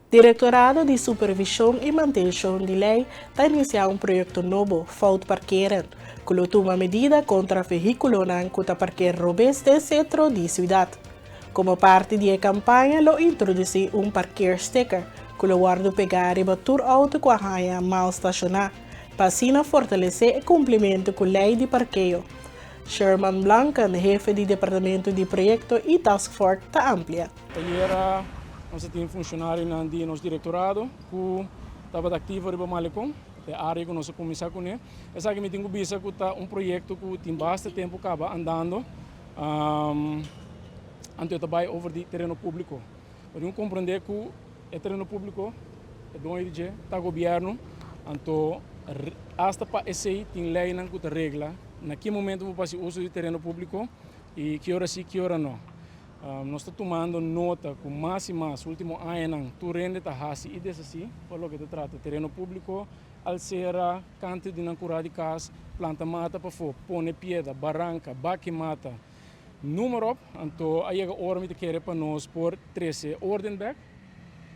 Direktorado di Supervishon i Mantenshon di Lei ta inisiá un proyekto nobo, Fout Parkeren, ku lo tuma medida kontra vehíkulonan ku ta parker robes den sentro di siudat. Komo parti di e kampaña lo introdusí un parkeersticker ku lo wòrdu pegá riba tur outo ku a haña mal stashoná, pa asina fortalesé e kumplimentu ku lei di parkeo. Sherman Blanken, hefe di departamento di proyekto i taskforce ta amplia. Ayera nos a tin funshonarionan di nos direktorado ku tabata aktivo riba Malecon, e área ku nos a kuminsá kuné. Esaki mi tin ku bisa ku ta un proyekto ku tin basta tempu kaba andando, anto e ta bai over di tereno públiko. Bo tin ku komprondé ku e tereno públiko, e doño di dje ta gobièrnu, anto asta pa esei tin leinan ku ta regla na ki momento bo por hasi uso di tereno públiko i ki ora sí ki ora no. Nos ta tumando nota ku mas i mas último añanan tur hende ta hasi i deshasí pa loke ta trata tereno públiko, alsera, kantu di nan kurá di kas, planta mata pafó, pone piedra, baranka, baki mata, numa ròp. Anto a yega ora mi ta kere pa nos por trese órden bèk.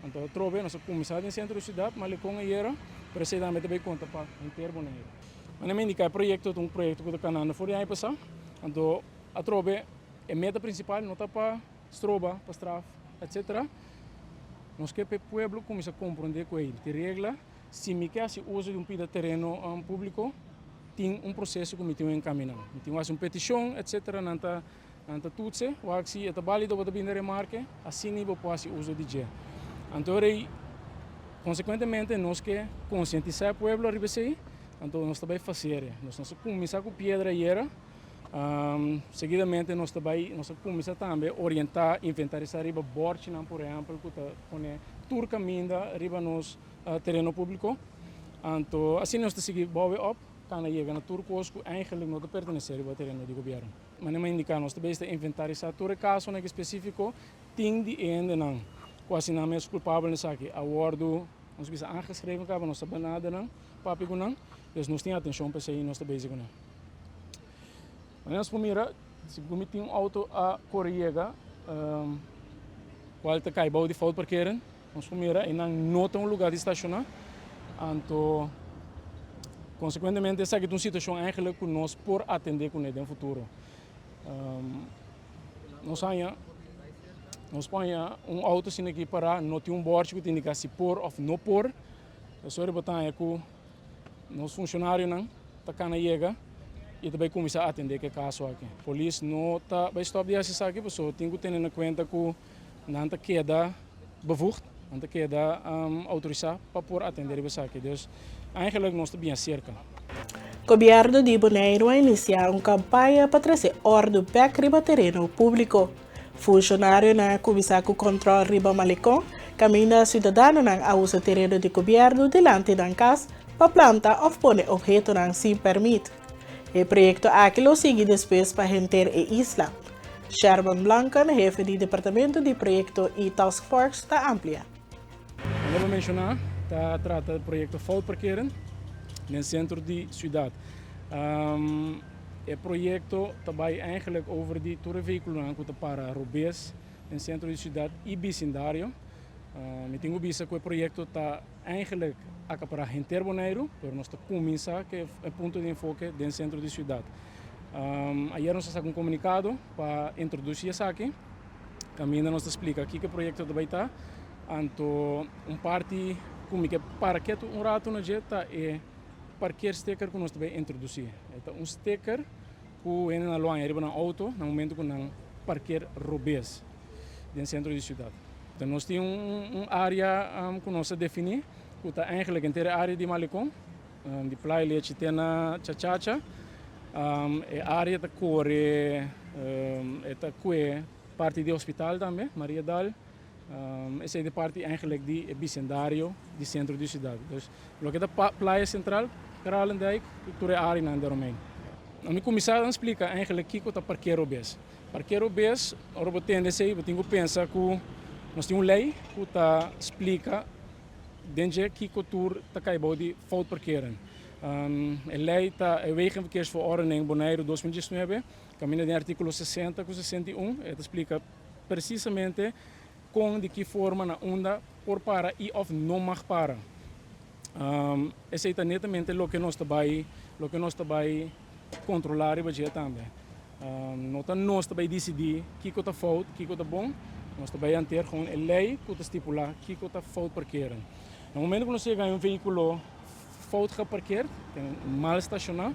Anto atrobe nos a kuminsá den sentro di siudat, Malecón ayera, pero esei tambe ta bai konta pa henter Boneiru. Manera mi indiká e proyekto ta un proyekto ku ta kanando for di aña pasá. Anto atrobe. E meta prinsipal no ta pa stroba, pa straf, etc. Nos ke pa e pueblo kuminsá komprondé ku ei tin regla. Si mi ke hasi uso di un pida tereno públiko, tin un proseso ku mi tin ku enkaminá. Mi tin ku hasi un petishon, etc. Nan ta nan ta tutse, wak si e ta bálido bo ta bini remarke, asina bo por hasi uso di dje. Anto rei, konsekuentemente nos ke konsientisá e pueblo riba esei, anto nos ta bai faser e. Nos a kuminsá ku piedra ayera. Seguidamente nos ta bai, nos ta kuminsá tambe orientá, inventarisá riba bòrchinan por ehèmpel ku ta pone tur kaminda riba nos tereno públiko. Anto asina nos ta sigui bouwe òp kana yega na tur kos ku eigenlik no ta pertenesé riba tereno di gobièrnu. Manera mi a indiká nos ta bezig ta inventarisá tur e kasonan ki spesífiko tin di e hendenan ku hasi nan mes kulpabel na esaki a wòrdu, nos bisa aangeschreven kaba nos ta benada nan, papia ku nan, dus nos tin atenshon pa esei i nos ta bezig ku nan. Manera nos por mira, si ku mi tin un auto a kore yega, kual ta kai bou di fout parkeren, nos por mira einan no ta un lugar di stashoná. Anto, konsekuentemente esaki ta un situashon eigenlijk ku nos por atendé kuné den futuro. Nos haña, nos por haña un auto asina aki pará, no tin un bòrchi ku ta indiká si por òf no por. Esei bo ta haña ku Nos funcionarionan ta cana yega y ta bay cuminsa atende cu e caso aki. Polis no ta bay stop di haci esaki pasobra tin cu tene na cuenta cu nan ta keda bevoegd, nan ta keda autorisa pa por atende riba esaki. Dus eigenlijk nos ta bien cerca. Gobierno di Boneiru a inicia un campaña pa trece ordo bek riba tereno publico. Funshonarionan a kuminsá ku kòntròl riba Malecon, kaminda siudadanonan a usa tereno di gobièrnu dilanti nan kas pa planta òf pone ophetonan sin pèrmit. E proyekto aki lo sigui despues pa henter e isla. Sherman Blanken, hefe di departamento di proyekto i taskforce ta amplia. Manera bo menshoná, ta trata proyekto Foutparkeren den sentro di siudat. E proyekto ta bai eigenlijk over di tur e vehíkulonan ku ta para robes den sentro di siudat i bisindario. Mi tin ku bisa ku e proyekto ta eigenlijk akapará henter Boneiru, pero nos ta kuminsá ku e punto di enfoke den sentro di siudat. Ayer nos a saka un komunikado pa introdusí esaki, kaminda nos ta splika kiko e proyekto ta bai ta. Anto un parti ku mi ke para ketu un ratu na dje ta e parkeersticker ku nos ta bai introdusí. E ta un sticker ku hendenan lo haña riba nan outo na momento ku nan parkeer robes den sentro di siudat. Nos tin un área ku nos a definí ku ta eigenlijk henter e área di Malecon, di Playa Lechi te na Chachacha. E área ta kore, e ta kue parti di hospital tambe, Mariadal. Esei ta parti eigenlijk di e bisendario di sentro di siudat. Dus loke ta Playa Sentral, Kralendijk i tur e areanan deromheen. Mi kuminsá a splika eigenlijk kiko ta parker robes. Parker robes, ora bo tende esei bo tin ku pensa ku nos tin un lei ku ta splika den dje kiko tur ta kai bou di fout parkeren. E lei ta e Wegenverkeersverordening Boneiru 2019, kaminda den artíkulo 60 ku 61 e ta splika. Presisamente kon, di ki forma, na unda por para i òf no mag para. Esei ta netamente loke nos ta bai kontrolá riba dje tambe. No ta nos ta bai disidí kiko ta fout, kiko ta bon. Nos ta bai hanteer gewoon e lei ku ta stipulá kiko ta fout parkeren. Na momento ku nos yega un vehíkulo fout geparkeerd, mal stashoná,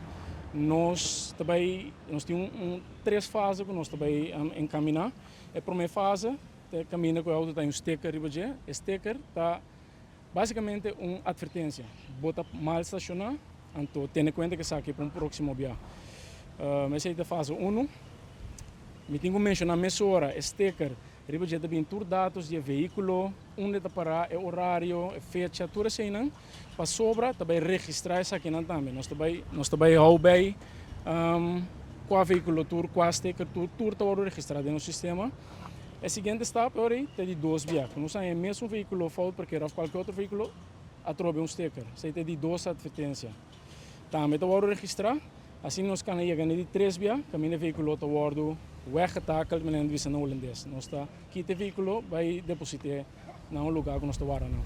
nos ta bai, nos tin un tres fase ku nos ta bai enkaminá. E promé fase ta kaminda ku e outo ta un sticker riba dje. E sticker ta básikamente un atvertensia. Bo ta mal stashoná, anto tene kuenta ku esaki pa un próksimo bia. Esei ta fase unu. Mi tin ku menshoná mesora e sticker riba dje ta bin tur datos di e vehíkulo, unda e ta pará, e orario, e fecha, tur eseinan. Pasobra ta bai registrá esakinan tambe. Nos ta bai hou bij kua vehíkulo tur, kua sticker tur, tur ta wòrdu registrá den nos sistema. E siguiente stap ta di dos bia. Nos haña e mesun vehíkulo fout parkeer òf kualke otro vehíkulo, atrobe un sticker. Esei ta di dos atvertensia. Tambe ta wòrdu registrá. Asina nos kana yega na di tres bia, kaminda e vehíkulo ta wòrdu weggetakeld, manera nan ta bisa na hulandes. Nos ta kita e vehíkulo, bai deposit'é na un lugá ku nos ta warda nan.